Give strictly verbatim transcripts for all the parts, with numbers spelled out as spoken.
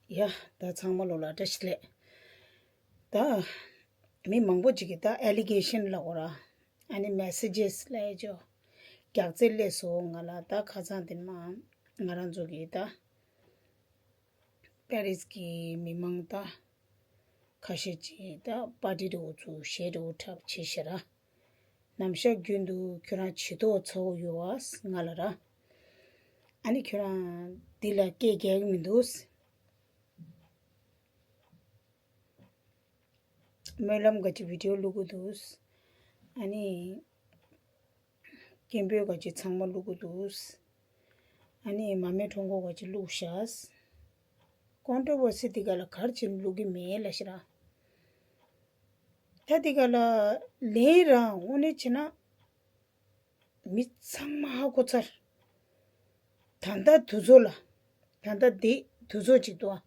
ཡ། ད་ཚང་མ་ལོ་ལ་བཀྲ་ཤིས་བདེ་ལེགས། ད་མི་མང་པོ་ཅིག་གིས་ད་ཨེ་ལི་གེ་ཤན་ལབ་དགོས་ར། ཨ་ནི་མེ་སེ་ཇེས་ལབ་ཡ་ཅོ། རྒྱག་རྩལ་སླེབས་སོང་ང་ལ། ད་ཁ་སང་དེ་མ་ང་རང་ཚོ་གིས་ད་པེ་རིས་ཀྱི་མི་མང་ད་ཁ་ཤས་ཅིག་ད་པར་ཊི་འདྲ་བོ་ཚུགས། གཞས་འདྲ་བོ་འཁྲབ་བྱས་ཤག་ར། ནམ་ཞག་རྒྱུན་དུ་ཁྱོད་རང་བྱེད་ཐུབ་ཚར་བ་ཡོད་པ་ང་ལ་ར། ཨ་ནི་ཁྱོད་རང་འདི་ལ་སྐད་རྒྱག་གི་མི་འདུག། སྨོན་ལམ་ག་ཅིག་བི་ཌིའོ་བླུག་གི་འདུག། ཨ་ནི་སྐད་འབོད་ག་ཅིག་ཚང་མ་བླུག་གི་འདུག། ཨ་ནི་མ་མེ་ཁྲོམ་སྐོར་ག་ཅིག་བླུགས་ཤག། ཀོན་ཊོ་བར་སི་འདི་ག་ལ་ག་རེ་བྱས་ནས་བླུག་གི་མེད་ལབ་ཤག་ར། ད་འདི་ག་ལ་ལན་རང་དངོས་གནས་བྱས་ན། མི་ཚང་མ་ཧ་གོ་ཚར། ད་ལྟ་དུས་ཚོད་ལ། ད་ལྟ་འདི་དུས་ཚོད་ཅིག་འདུག་ཨ།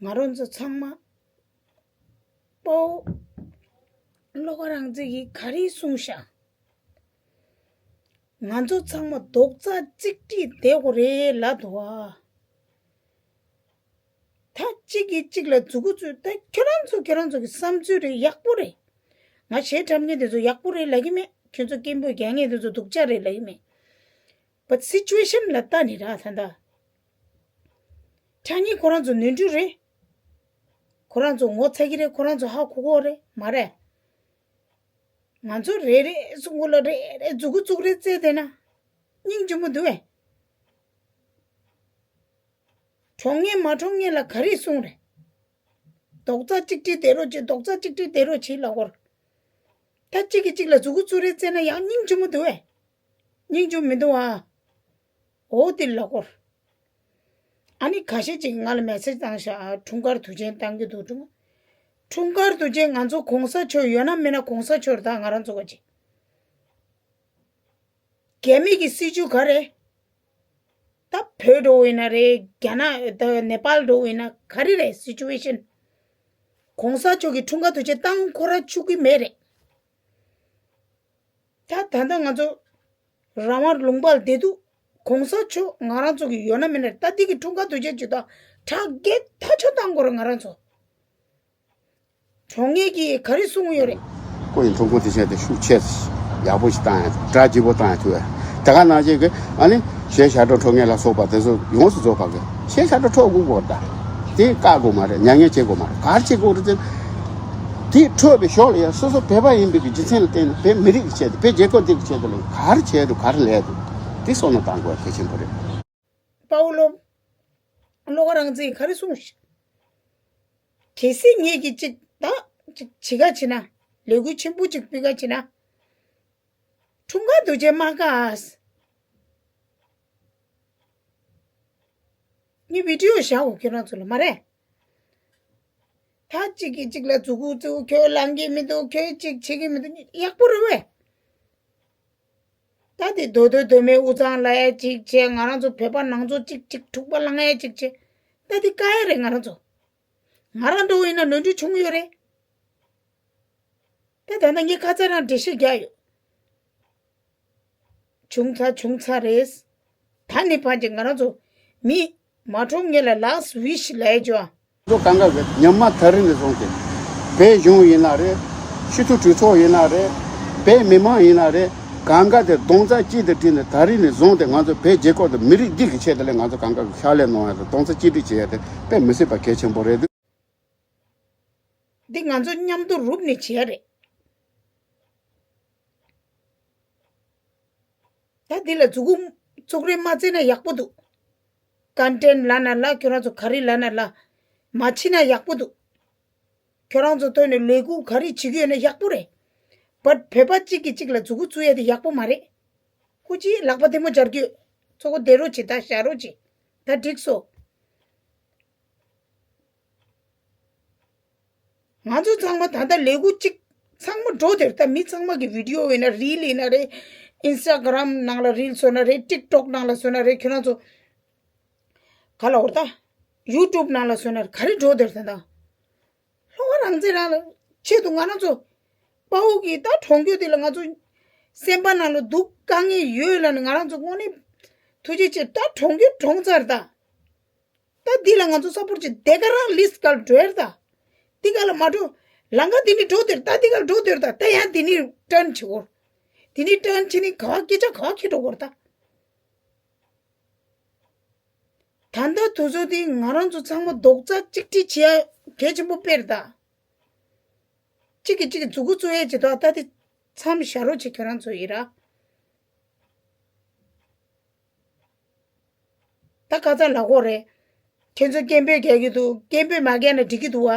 ང་རང་ཚོ་ཚང་མ། དཔའ་བོ་བློ་དགའ་རང་བཙན་གྱིས་ག་རེ་གསུངས་ཤག། ང་ཚོ་ཚང་མ་རྡོག་རྩ་གཅིག་སྒྲིལ་བསྡད་དགོས་རེད་ལབ་འདུག་ཨ། ད་གཅིག་གིས་གཅིག་ལ་མཛུབ་གུ་བཙུགས། ད་ཁྱོད་རང་ཚོ་ཁྱོད་རང་ཚོ་གི་བསམ་ཚུལ་རེད། ཡག་པོ་རེད། ང་གཞས་འཁྲབ་མཁན་དེ་ཚོ་ཡག་པོ་རེད་ལབ་ཀྱི་མེད། ཁྱོད་ཚོ་སྐད་འབོད་རྒྱག་མཁན་དེ་ཚོ་སྡུག་ཅག་རེད་ལབ་ཀྱི་མེད། བཊ་སི་ཅུ་ཨེ་ཤན་ལ་ལྟ་ནི་ར་ད་ལྟ། ཕྲ་ཉིན་ཁོ་རང་ཚོ་ནོར་འཁྲུལ་རེད། ཁོ་རང་ཚོ་ངོ་ཚ་གི་རེད། ཁོ་རང་ཚོ་ཧ་གོ་གོ་རེད་མ་རེད། ང་ཚོ་རེ་རེ་ཟུག་གུ་ལ་རེ་རེ་མཛུབ་གུ་བཙུགས་རེ་རྩེ་བསྡད་ན་སྙིང་རྗེ་མོ་འདུག་བས། གྲོངས་ངེས་མ་གྲོངས་ངེས་ལ་ག་རེ་གསུངས་རེད། རྡོག་རྩ་གཅིག་སྒྲིལ་བསྡད་རོགས་བྱེད། རྡོག་རྩ་གཅིག་སྒྲིལ་བསྡད་རོགས་བྱེད་ལབ་སྐོར། ད་གཅིག་གིས་གཅིག་ལ་མཛུབ་གུ་བཙུགས་རེ་རྩེ་ན་ཡང་སྙིང་རྗེ་མོ་འདུག་བས། སྙིང་རྗེ་མི་འདུག་ཨ། འོ་དེ་ལབ་སྐོར། ཨ་ནི་ཁ་ཤས་ཅིག་ང་ལ་མེ་སེ་ཇི་བཏང་ཤག། འཁྲུངས་སྐར་དུས་ཆེན་བཏང་གི་འདུག། འཁྲུངས་འཁྲུངས་སྐར་དུས་ཆེན་ང་ཚོ་གོང་ས་མཆོག་ཡོད་ན་མེད་ན། གོང་ས་མཆོག་རེད། ད་ང་རང་ཚོ་ག་ཅིག་རྒྱ་མི་གི་སྲིད་བྱུས་ག་རེད། ད་བོད་འགྲོ་ཡིན་ན་རེད། རྒྱ་ནག་ད་ནེ་པཱལ་འགྲོ་ཡིན་ན་ག་རེ་རེད་སི་ཅུ་ཨེ་ཤན། གོང་ས་མཆོག་གི་འཁྲུངས་སྐར་དུས་ཆེན་བཏང་ཁོ་ར་བཅུག་གི་མེད་རེད། ད་ད་ལྟ་ང་ཚོ་རང་དབང་ལུང་པར་བསྡད་དུས་གོང་ས་མཆོག་ང་རང་ཚོ་གི་ཡོད་ན་མེད་ན་རེད། ད་འདི་གི་འཁྲུངས་སྐར་དུས་ཆེན་བྱེད་དུས་གྲ་རྒྱས་ཐག་ཆོད་བཏང་དགོས་རེད་ང་རང་ཚོ། གྲོངས་ངེས་ཀྱིས་ག་རེ་གསུངས་ཡོད་རེད། ཁོ་ཡི་འཁྲུངས་སྐར་དུས་ཆེན་དེ་ཤུགས་ཆེ་ཡག་པོ་ཞིག་བཏང་ཡ། གྲ་རྒྱས་པོ་བཏང་ཡ་ཐུབ་ཡ། དེ་ག་ནང་བཞིན་གྱི་ཨ་ནི་གཞས་ཞབས་བྲོ་འཁྲབ་མཁན་ལ་སོགས་པ་དེ་ཚོ་ཡོངས་སུ་རྫོགས་པ་གི་གཞས་ཞབས་བྲོ་འཁྲབ་དགོས་གོ་ད། དེ་བཀག་དགོས་མ་རེད། མྱ་ངན་བྱེད་དགོས་མ་རེད། ག་རེ་བྱེད་དགོས་རེད་དེ། དེ་འཁྲབ་པའི་ཞོར་ལ་ཡ་སོ་སོ་བོད་པ་ཡིན་པའི་གི་རྒྱུ་མཚན་ལ་བརྟེན་ནས་བོད་མི་རིགས་ཀྱི་ཆེད་དུ། བོད་རྒྱལ་ཁབ་འདི་གི་ཆེད་དུ་ལ་ག་རེ་བྱས་འདུག། ག་རེ་ལས་འདུག། དེ་བསམ་བློ་བཏང་དགོས་གལ་ཆེན་པོ་རེད། དཔའ་བོ་བློ་བློ་དགའ་རང་བཙན་ག་རེ་གསུངས་ཤག། གལ་སྲིད་ངེད་ཀྱིས་ཅིག་ད་ཅིག་བྱེད་ག་བྱེད་ན། ལས་འགུལ་ཆེན་པོ་ཅིག་སྤེལ་ག་བྱེད་ན། འཁྲུངས་སྐར་དུས་ཆེན་མ་དགའ། ངས་བི་ཌིའོ་བཞག་འོ་ཁྱོད་རང་ཚོ་ལ་མ་རེད། ད་གཅིག་གིས་གཅིག་ལ་མཛུབ་གུ་བཙུགས། ཁྱོད་ལངས་ཀྱི་མི་འདུག། ཁྱོད་གཅིག་བྱེད་ཀྱི་མི་འདུག། ཡག་པོ་རེད་བས། ད་དེ་མདོ་སྟོད་མདོ་སྨད་དབུས་གཙང་ལ་ཡ་གཅིག་བྱས། ང་རང་ཚོ་བོད་པ་ནང་ཚོ་གཅིག་གཅིག་འཁྲུག་པ་ལངས་ཡ་གཅིག་བྱས། ད་དེ་དཀའ་ཡ་རེད་ང་རང་ཚོ། ང་རང་འདྲ་བོ་ཡིན་ན་ནོར་འཁྲུལ་བྱུང་ཡོད་རེད། ད་ད་ལྟ་ངས་ཁ་ཚ་རང་འགྲེལ་བཤད་རྒྱག་ཡོད། བྱུང་ཚར་བྱུང་ཚར་རེད། ད་ནི་ཕན་ཆད་ང་རང་ཚོ་མི་མ་གྲོངས་ངེས་ལ་ལཱསི་ཝིཤ་ལབ་ཡ་ཅོ། ཚོ་གང་ག་གི་ཉམས་མ་ཐག་རིང་ནས་བཟུང་སྟེ། བོད་གཞུང་ཡིན་ན་རེད། སྤྱི་འཐུས་གྲོས་ཚོགས་ཡིན་ན་རེད། བོད་མི་མང་ཡིན་ན་རེད། གང་ག་དེ་རྡོག་རྩ་གཅིག་ཏུ་བསྒྲིལ་ནས་ད་རིང་ནས་བཟུང་སྟེ་ང་ཚོ་བོད་རྒྱལ་ཁབ་དང་མི་རིགས་འདི་གི་ཆེད་དུ་ལས་ང་ཚོ་གང་ག་གི་ཕྱག་ལས་གནང་ཡ་དང་རྡོག་རྩ་གཅིག་སྒྲིལ་བྱེད་ཡ་དེ་དཔེ་མི་སྲིད་པ་གལ་ཆེན་པོ་རེད། འདི་ང་ཚོ་མཉམ་དུ་རུབ་ནས་བྱས་རེད། ད་འདི་ལ་མཛུབ་གུ་བཙུགས་རེ་མ་བཙལ་ན་ཡག་པོ་འདུག། ཀོན་ཊེན་ཊི་ལབ་ན་ལབ། ཁྱོད་རང་ཚོ་ག་རེ་ལབ་ན་ལབ། མ་བྱེད་ན་ཡག་པོ་འདུག། ཁྱོད་རང་ཚོ་ཐོག་ནས་ལས་འགུལ་ག་རེ་བྱེད་ཀྱི་ཡོད་ན་ཡག་པོ་རེད། བཊ་བོད་པ་གཅིག་གིས་གཅིག་ལ་མཛུབ་གུ་བཙུགས་ཡ་དེ་ཡག་པོ་མ་རེད། ཁོ་ཅིག་ལག་པ་ཐལ་མོ་སྦྱར་རྒྱུ། ཚོ་ཁོ་བསྡད་རོགས་བྱེད། ད་བཞག་རོགས་བྱེད། ད་འགྲིག་སོང་། ང་ཚོ་ཚང་མ་ད་ལྟ་ལས་འགུལ་གཅིག་ཚང་མ་འགྲོ་དེར། ད་མི་ཚང་མ་གི་བི་ཌིའོ་ཡིན་ན་རིལ་ཡིན་ན་རེད། ཨིན་སི་ཊ་གྷི་རམ་ནང་ལ་རིལ་བཟོ་ན་རེད། ཊིག་ཊོག་ནང་ལ་བཟོ་ན་རེད། ཁྱོད་རང་ཚོ་ག་ལ་འོར་ད་ཡུ་ཊུབ་ནང་ལ་བཟོ་ན་རེད། ག་རེ་འགྲོ་དེར་ད་ད། བློ་དགའ་རང་བཙན་རང་ལ་ཆེད་དུ་ང་རང་ཚོ་དཔའ་བོ་གི་ད་གྲོངས་རྒྱུ་དེ་ལ་ང་ཚོ་སེམས་པ་ནང་ལ་སྡུག་དཀའ་ངལ་ཡོད་ལ་ནི་ང་རང་ཚོ་དངོས་གནས་ཐུགས་རྗེ་ཆེ། ད་གྲོངས་རྒྱུ་གྲོངས་ཚར་ད། ད་ ད་འདི་ལ་ང་ཚོ་སབ་པོར་བྱེད་དེ་ག་རང་ལིས་ག་ལ་འགྲོ་ཡར་ད། འདི་ག་ལ་མ་འགྲོ། ལམ་ཁ་འདི་ནི་འགྲོ་དེར་ད་འདི་ག་ལ་འགྲོ་དེར་ད་ད་ཡང་འདི་ནི་ཊརན་བྱེད་འོར། འདི་ནི་ཊརན་བྱེད་ནི་ག་བ་སྐད་ཆ་ག་བ་ཁྱེར་འགྲོ་འོར་ད། ད་ལྟ་དུས་ཚོད་འདི་ང་རང་ཚོ་ཚང་མ་རྡོག་རྩ་གཅིག་སྒྲིལ་བྱེད་ཡ་གལ་ཆེན་པོ་དཔེར་ད། གཅིག་གིས་གཅིག་གི་མཛུ་གུ་བཙུགས་ཡས་ཅིག་འདུག་ད་དེ་མཚམས་བཞག་རོགས་བྱེད་ཁྱོད་རང་ཚོ་ཡིན་ར། ད་ཁ་ཚ་ལ་གོ་རེད། ཁྱེད་ཚོ་སྐད་འབོད་རྒྱག་གི་འདུག་སྐད་འབོད་མ་རྒྱག་ན་འགྲིག་གི་འདུག་བ།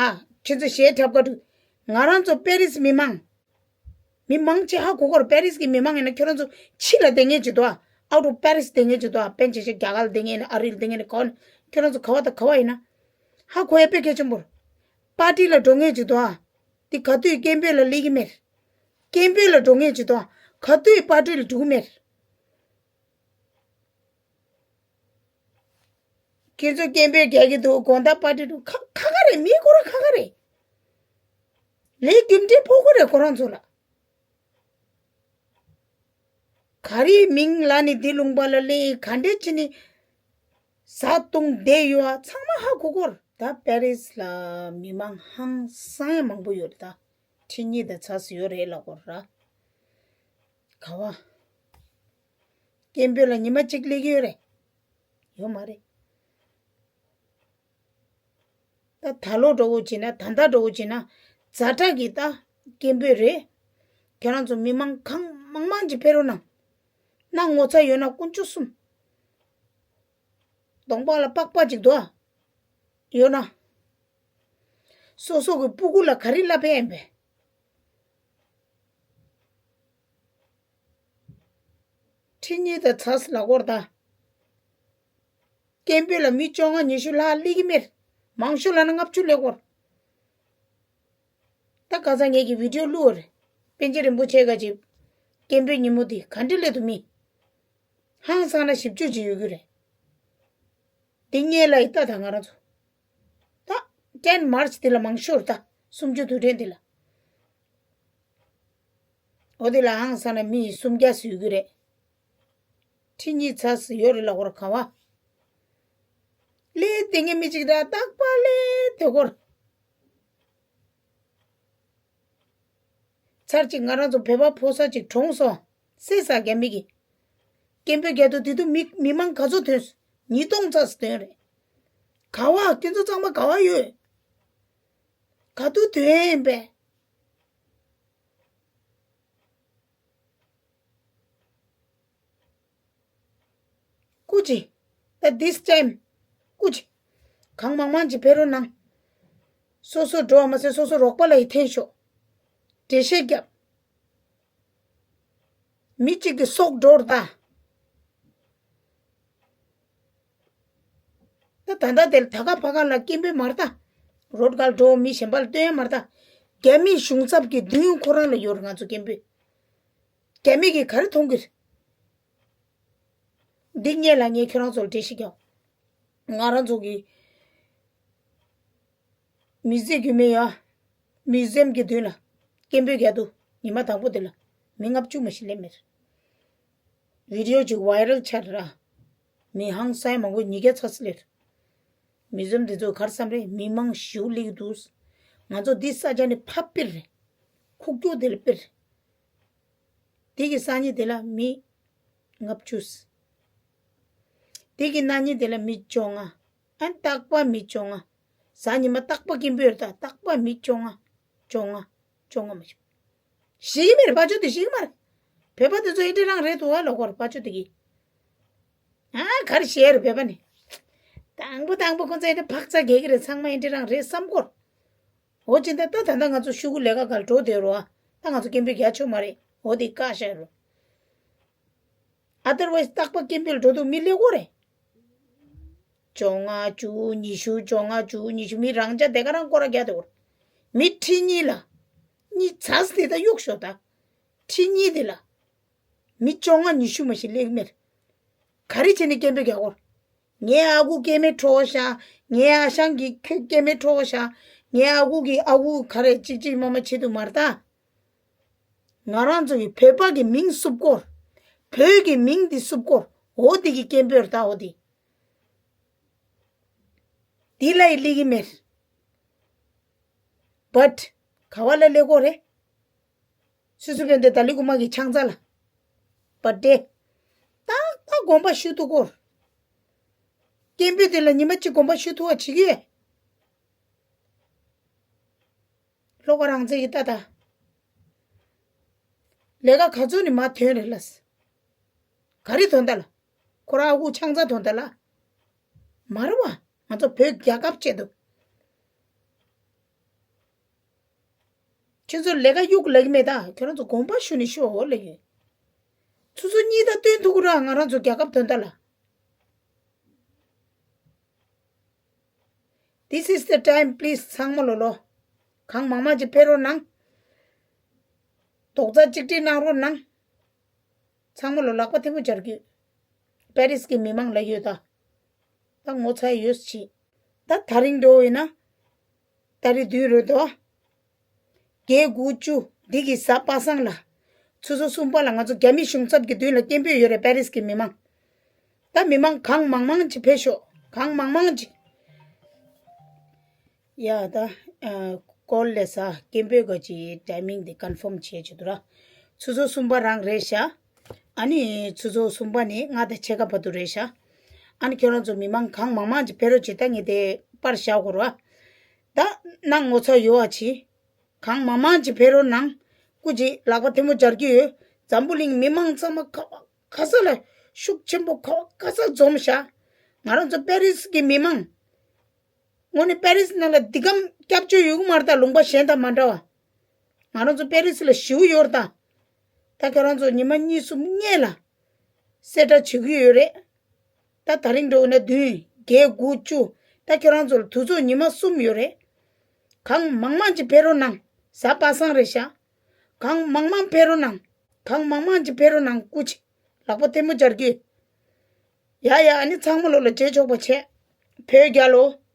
ཨ། ཁྱེད་ཚོ་གཞས་འཁྲབ་ག་འགྲོ། ང་རང་ཚོ་པེ་རིས་མི་མང་། མི་མང་ཆེ་ཧ་གོ་གོ་རེད། པེ་རིས་ཀྱི་མི་མང་ཡིན་ན་ཁྱོད་རང་ཚོ་ཕྱི་ལ་བསྡད་མཁན་ཅིག་འདུག་ཨ། out of Paris བསྡད་མཁན་ཅིག་འདུག་ཨ། པེན་ཆེ་ཆེ་རྒྱ་གར་ལ་བསྡད་མཁན་ཡིན་ན་ཨ་རི་ལ་བསྡད་མཁན་ཡིན་ན་ག་བ་ནས་ཁྱོད་རང་ཚོ་ག་བ་དང་ག་བ་ཡིན་ན། ཧ་གོ་ཡ་དཔེ་གལ་ཆེན་པོ་རེད། པར་ཊི་ལ་འགྲོ་མཁན་ཅིག་འདུག་ཨ། འདི་ག་དུས་སྐད་འབོད་ལ་སླེབས་ཀྱི་མེད། སྐད་འབོད་ལ་འགྲོ་མཁན་ཅིག་འདུག་ཨ། ག་དུས་པར་ཊི་ལ་འགྲོ་གི་མེད། ཁྱེད་ཚོ་སྐད་འབོད་རྒྱག་གི་འདུག་དགོང་དག་པར་ཊི་འགྲོ་ཁ་ཁ་ཁ་རེད། མི་ཁོ་རང་ཁ་ཁ་རེད། ལས་རྒྱུ་འབྲས་ཕོག་གི་རེད་ཁོ་རང་ཚོ་ལ། ག་རེའི་མིང་ལ་ནི་འདི་ལུང་པ་ལ་སླེབས་ག་འདྲས་བྱས་ནི་བཟའ་བཏུང་བསྡད་ཡོད་ཨ། ཚང་མ་ཧ་གོ་གོ་རེད། ད་པེ་རིས་ལ་མི་མང་ཧང་སང་ཡ་མང་པོ་ཡོད་རེད་ད། ཁྲི་གཉིས་དང་ཚ་ས་ཡོད་རེད་ལབ་གོ་ར། ག་བ། སྐད་འབོད་ལ་ཉི་མ་གཅིག་སླེབས་ཀྱི་ཡོད་རེད། ཡོད་མ་རེད། ད་ད་ལོ་འགྲོ་འོ་བྱེད་ན་ད་ལྟ་འགྲོ་འོ་བྱེད་ན་ཛ་དྲག་གི་ད་སྐད་འབོད་རེད། ཁྱེད་རང་ཚོ་མི་མང་གང་མང་མང་ཅིག་ཕེབས་རོགས་གནང་། གནང་ངོ་ཚ་ཡོད་ན་དཀོན་མཆོག་གསུམ། གདོང་པགས་ལ་པགས་པ་ཅིག་འདུག་ཨ། ཡོད་ན། སོ་སོ་གི་སྤུ་གུ་ལ་ག་རེ་བསླབ་ཡ་ཡིན་པས། ཁྲི་གཉིས་དང་ཚ་ས་ལ་སྐོར་ད། སྐད་འབོད་ལ་མི་བཅོ་ལྔ་ཉི་ཤུ་ལྷག་སླེབས་ཀྱི་མེད། མང་ཤོས་ལ་ན་ལྔ་བཅུ་སླེབས་སྐོར། ད་ཁ་སང་ངེད་ཀྱི་བི་ཌི་ཡོ་བླུགས་པ་རེད། པཎ་ཆེན་རིན་པོ་ཆེ་ག་ཅིག་སྐད་འབོད་ཉིན་མོ་འདི་ག་འདྲ་སླེབས་འདུག་མི། ཧང་སང་ན་བཞི་བཅུ་ཅིག་ཡོད་ཀྱི་རེད། འདི་སྔོན་ལ་ཡི་ད་ད་ང་རང་ཚོ། ད་ཊེན་མར་ཆི་འདི་ལ་མང་ཤོས་རེད་ད། སུམ་ཅུ་དུས་དྲན་འདི་ལ། འོ་དེ་ལ་ཧང་སང་ན་མི་སུམ་བརྒྱ་ཙམ་ཡོད་ཀྱི་རེད། ཁྲི་གཉིས་ཚ་ས་ཡོད་རེད་ལབ་དགོས་རེད་ག་བ། སླེབས་བསྡད་མཁན་མི་གཅིག་ར་རྟག་པར་སླེབས་བསྡད་ཀྱི་ཡོད་རེད། ཚར་གཅིག་ང་རང་ཚོ་བོད་པ་ཕོ་གསར་གཅིག་གྲོངས་སོང་། བསད་ཚར་རྒྱ་མི་གིས། སྐད་འབོད་རྒྱག་དུས་དེ་དུས་མི་མི་མང་ག་ཚོད་ཐོན་སོང་། ཉིས་སྟོང་ཙམ་ཐོན་རེད། ག་བ་ཁྱེད་ཚོ་ཚང་མ་ག་བ་ཡོད། ག་དུས་ཐོན་ཡིན་པས། སྐུ་མཁྱེན། ད་this time སྐུ་མཁྱེན། གང་མང་མང་ཅིག་ཕེབས་རོགས་གནང་། སོ་སོ་འགྲོ་བ་མ་ཟད་སོ་སོ་རོགས་པ་ལ་ཡི་འཐེན་ཤོག་འགྲེལ་བཤད་རྒྱབ། མི་གཅིག་གི་སྲོག་འགྲོ་ར་ད། ད་ད་ལྟ་དེར་ད་ག་ཕ་ག་ལ་སྐད་འབོད་མ་རེད་ད། རོ་ཌི་གར་འགྲོ་མི་གཞན་པ་ལ་སྟོན་ཡ་མ་རེད་ད། རྒྱ་མིའི་གཞུང་ཚབ་ཀྱི་མདུན་ཁོ་རང་ལ་ཡོད་རེད་ང་ཚོ་སྐད་འབོད། རྒྱ་མི་གིས་ག་རེ་མཐོང་གི་རེད། འདི་སྔོན་ལ་ངས་ཁྱོད་རང་ཚོར་འགྲེལ་བཤད་རྒྱབ། ང་རང་ཚོ་གི་མི་ཚེ་རྒྱུས་མེད་ཡ། མིའུ་ཛི་ཡམ་གྱི་མདུན་ལ་སྐད་འབོད་རྒྱག་དུས་ཉི་མ་དང་པོ་དེ་ལ་མི་ལྔ་བཅུ་མ་ཞིག་སླེབས་མེད། བི་ཌི་ཡོ་ཅིག་ཝའི་རལ་ཆགས་ར། མི་ཧང་སང་མང་པོ་ཉིས་བརྒྱ་ཚ་ས་སླེབས། མིའུ་ཛི་ཡམ་དེ་ཚོ་ག་རེ་བསམ་རེད། མི་མང་ཞེ་པོ་སླེབས་འདུག་ང་ཚོ་འདི་ས་ཆ་ནས་ཕར་སྤེལ་རེད། ཁུག་ཀྱོག་དེ་ལ་སྤེལ་རེད། དེ་གི་སང་ཉིན་དེ་ལ་མི་ལྔ་བཅུ། དེ་གི་གནངས་ཉིན་དེ་ལ་མི་བཅོ་ལྔ། ཨ་རྟག་པར་མི་བཅོ་ལྔ། གཟའ་ཉི་མ་རྟག་པར་སྐད་འབོད་རེད་ད། རྟག་པར་མི་བཅོ་ལྔ། བཅོ་ལྔ། བཅོ་ལྔ་མ་ཤི། ཤི་གི་མེད་རེད། ཕར་ཕྱོགས་དེ་ཤི་གི་མ་རེད། བོད་པ་དེ་ཚོ་ཨེ་འདྲ་རང་རེད་འདུག་ཨ་ལབ་ཀྱི་ཡོད་རེད་ཕར་ཕྱོགས་དེ་གིས། ཨ་ག་རེ་བཤད་རེད་བོད་པ་ནི། དང་པོ་དང་པོ་ཁོང་ཚོ་ཨེ་འདྲ་བག་ཚ་རྒྱག་གི་རེད། ཚང་མ་ཨེ་འདྲ་རང་རེད་བསམ་གྱི་ཡོད་རེད། འོ་ཅི་འདྲ་ད་ད་ལྟ་ང་ཚོ་ཤོག་གུ་ལས་ཀ་ག་ལ་འགྲོ་བསྡད་རོགས་ཨ། ད་ང་ཚོ་སྐད་འབོད་རྒྱག་ཆོག་མ་རེད། འོ་དེ་བཀག་བཞག་རོགས། ཨ་དར་ཝའི་སི་རྟག་པར་སྐད་འབོད་འགྲོ་འདུག་མི་སླེབས་ཀྱི་ཡོད་རེད། བཅོ་ལྔ་བཅུ་ཉི་ཤུ་བཅོ་ལྔ་བཅུ་ཉི་ཤུ་མི་རང་ཅག་དེ་ག་རང་སྐོར་ར་རྒྱག་བསྡད་ཀྱི་ཡོད་རེད། མི་ཁྲི་གཉིས་ལ། གཉིས་ཚ་ས་དེ་ད་གཡུག་ཤོག་ད། ཁྲི་གཉིས་དེ་ལ། མི་བཅོ་ལྔ་ཉི་ཤུ་མ་ཞིག་སླེབས་མེད། ག་རེ་བྱས་ནས་སྐད་འབོད་རྒྱག་གོ། ངའི་ཨ་ཁུ་སྐྱེ་དམན་ཁྲོ་བོ་ཤ། ངའི་ཨ་ཞང་གི་ཁྱོད་སྐྱེ་དམན་ཁྲོ་བོ་ཤ། ངའི་ཨ་ཁུ་གི་ཨ་ཁུ་ག་རེ་ཅིག་ཅིག་མ་མ་བྱེད་དུ་མ་རེད་ད། ང་རང་ཚོ་གི་བོད་པ་གི་མིང་བསུབ་སྐོར། བོད་ཀྱི་མིང་འདི་བསུབ་སྐོར། འོ་འདི་གི་སྐད་འབོད་རེད་ད་འོ་འདི། འདི་ལ་ཡི་སླེབས་ཀྱི་མེད། བཊ། ག་བ་ལ་སླེབས་ཀྱི་ཡོད་རེད། སུད་སི་དཔོན་དེ་ཏཱ་ལའི་རྐུན་མ་གི་ཆང་ས་ལ། བཊ་དེ། ཏག་ཏག་དགོངས་པ་ཞུ་ཐུབ་ཀྱི་ཡོད། སྐད་འབོད་དེ་ལ་ཉི་མ་གཅིག་དགོངས་པ་ཞུ་ཐུབ་པ་བྱེད་ཀྱི་ཡོད། བློ་དགའ་རང་བཙན་གྱི་ལྟ་ད། ལས་ཀ་ག་ཚོད་ནས་མར་ཐོན་རེད་ལ། ག་རེ་ཐོན་ད་ལ། ཁོ་རང་ཨ་ཁུ་ཆང་ས་ཐོན་ད་ལ། མ་རེད་བ། ང་ཚོ་བོད་རྒྱལ་ཁབ་བྱེད་དུ། ཁྱོད་ཚོ་ལས་ཀ་གཡུག་ལབ་ཀྱི་མེད་ད། ཁྱོད་རང་ཚོ་དགོངས་པ་ཞུ་ནས་ཤོག་ལབ་ཀྱི། ཆུ་ཚོད་གཉིས་ད་སྟོན་ཐུབ་ཀྱི་ར། ང་རང་ཚོ་རྒྱལ་ཁབ་ཐོན་ད་ལ། This is the time, please. ཚང་མ་ལོ་ལོ། གང་མང་མང་ཅིག་ཕེབས་རོགས་གནང་། རྡོག་རྩ་གཅིག་སྒྲིལ་གནང་རོགས་གནང་། ཚང་མ་ལོ་ལག་པ་ཐལ་མོ་སྦྱར་རྒྱུ། པེ་རིས་ཀྱི་མི་མང་ལ་ཡོད་ད། ད་ངོ་ཚ་ཡོད་ཅི། ད་དེ་རིང་འགྲོ་ཡིན་ན། ཏ་རིག་བདུན་རེད་དོ། བརྒྱད་དགུ་བཅུ་འདི་གི་གཟའ་པ་སངས་ལ། ཆུ་ཚོད་གསུམ་པ་ལ་ང་ཚོ་རྒྱ་མི་གཞུང་ཚབ་ཀྱི་མདུན་ལ་སྐད་འབོད་ཡོད་རེད། པེ་རིས་ཀྱི་མི་མང་། ད་མི་མང་གང་མང་མང་ཅིག་ཕེབས་ཤོག་གང་མང་མང་ཅིག་ཡ་ད། ཨ། ཀོལ་ལས་ས་སྐད་འབོད་ག་ཅི་ཊའི་མིང་དེ་ཀོན་ཕོམ་བྱེད་ཅི་འདུག་ར། ཆུ་ཚོད་གསུམ་པ་རང་རེད་ཤག་ཨ་ནི་ཆུ་ཚོད་གསུམ་པ་ནས་ལྔ་དང་ཕྱེད་ཀ་བར་དུ་རེད་ཤག་ཨ་ནི་ཁྱོད་རང་ཚོ་མི་མང་གང་མང་མང་ཅིག་ཕེབས་རོགས་བྱེད། ད་ངས་དེ་པར་བཞག་གོ་ར། ད་ནང་ངོ་ཚ་ཡོད་བ་ཅི། གང་མང་མང་ཅིག་ཕེབས་རོགས་གནང་། སྐུ་མཁྱེན་ལག་པ་ཐལ་མོ་སྦྱར་གྱི་ཡོད། འཛམ་བུ་གླིང་མི་མང་ཚང་མ་ག་བ་ག་ས་ལ་ཤུགས་ཆེན་པོ་ག་བ་ག་ས་འཛོམས་ཤག་ང་རང་ཚོ་པེ་རིས་ཀྱི་མི་མང་། དངོས་གནས་པེ་རིས་ནང་ལ་འདི་གམ་སྐྱབས་བཅོལ་ཡོད་གི་མ་རེད་ད། ལུང་པ་གཞན་དང་མ་འདྲ་བ། ང་རང་ཚོ་པེ་རིས་ལ་ཞེ་པོ་ཡོད་རེད་ད། ད་ཁྱོད་རང་ཚོ་ཉི་མ་གཉིས་གསུམ་སྔོན་ལ་གསལ་བསྒྲགས་བྱེད་ཀྱི་ཡོད་རེད། ད་དེ་རིང་འགྲོ་ན་བདུན་བརྒྱད་དགུ་བཅུ། ད་ཁྱོད་རང་ཚོ་ལ་དུས་ཚོད་ཉི་མ་གསུམ་ཡོད་རེད། གང་མང་མང་ཅིག་ཕེབས་རོགས་གནང་། གཟའ་པ་སངས་རེད་ཤག་གང་མང་མང་ཕེབས་རོགས་གནང་། གང་མང་མང་ཅིག་ཕེབས་རོགས་གནང་། སྐུ་མཁྱེན་ལག་པ་ཐལ་མོ་སྦྱར་གྱི། ཡ་ཡ། ཨ་ནི་ཚང་མ་ལོ་ལ་རྗེས་ཆོག་པ་བྱས། བོད་རྒྱལ་ལོ།